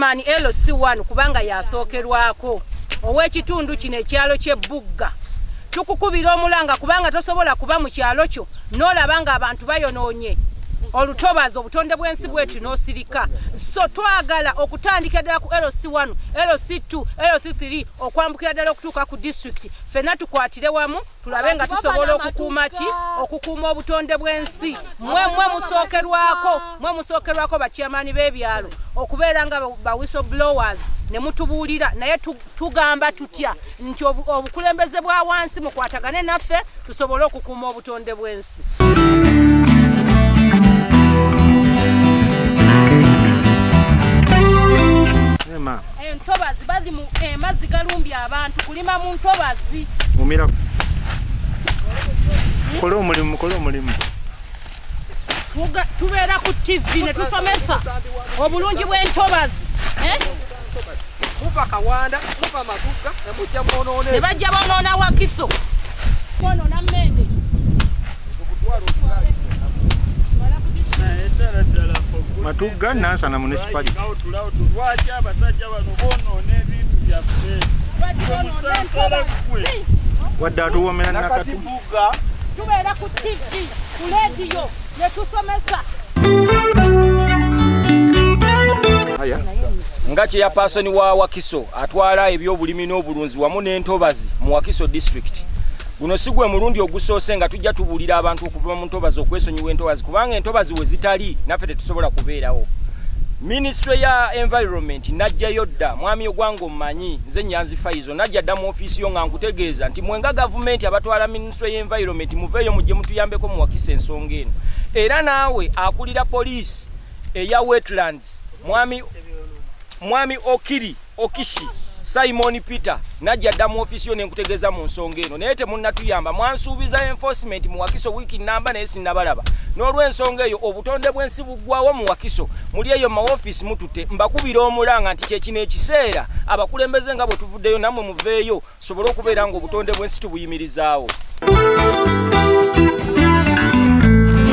Chairman LC1 kubanga yasookerwako ow'ekitundu kino ekyalo ky'ebbugga, tukukubira omulanga kubanga tosobola kuba mu kyalo kyo n'olaba ng'abantu bayonoonye olutobazi, obutonde bw'ensi bwetu, n'osirika. So twagala okutandika ddala ku LC1, LC2, LC3, okwambukira ddala okutuuka ku disitulikiti, ffenna tukwatire wamu tulabe nga tusobola okukuuma ki, okukuuma obutonde bw'ensi. Mwe musookerwako, mwe musookerwako bachairman b'ebyalo okubeera nga ba whistle blowers ne mutubuulira. Naye tugamba tutya nti obukulembeze bwa wansi mukwatagane naffe tusobole okukuuma obutonde bw'ensi. Entobazi bazi mu amazzi galumbye abantu kulima mu ntobazi. Mumira, mukole omulimu, mukole omulimu. Tubeera ku TV ne tusomesa obulungi bw'entobazi, eh? Muva Kawanda, muva Matugga, ne mujja mwonoona. Ne bajja bonoona Wakiso, bonoona Mmende. Matugga, Nansana Municipality. Lwaki abasajja bano bonoona ebintu byaffe? Musansala ggwe. Wadde atuwoomera nakati. Tubeera ku TV, ku lediyo ne tusomesa. Aya. Nga chairperson wa Wakiso atwala ebyobulimi n'obulunzi wamu n'entobazi mu Wakiso District, guno si gwe mulundi ogusoose nga tujja tubuulira abantu okuva mu ntobazi okwesonyiwa entobazi, kubanga entobazi we zitali naffe tetusobola kubeerawo. Minisitule ya Environment, najjayo dda mwami Ogwanga, omumanyi, nze Nyanzi Faizo, najja dda mu ofiisi yo nga nkutegeeza nti mwenga gavumenti abatwala minisitule y'Environment muveeyo mujje mutuyambeko mu Wakiso ensonga eno. Era naawe akulira poliisi eya wetlands, mwami Okiri Okishi Simon Peter, najja dda mu ofiisi yo nenkutegeeza mu nsonga eno, naye temunnatuyamba. Mwansuubiza enforcement mu Wakiso wiiki namba, naye sinnabalaba. N'olw'ensonga eyo obutonde bw'ensi buggwawo mu Wakiso. Muli eyo mu mawofiisi mututte, mbakubira omulanga nti kyekino ekiseera abakulembeze nga bwe tuvuddeyo nammwe muveeyo sobole okubeera nga obutonde bw'ensi tubuyimirizaawo.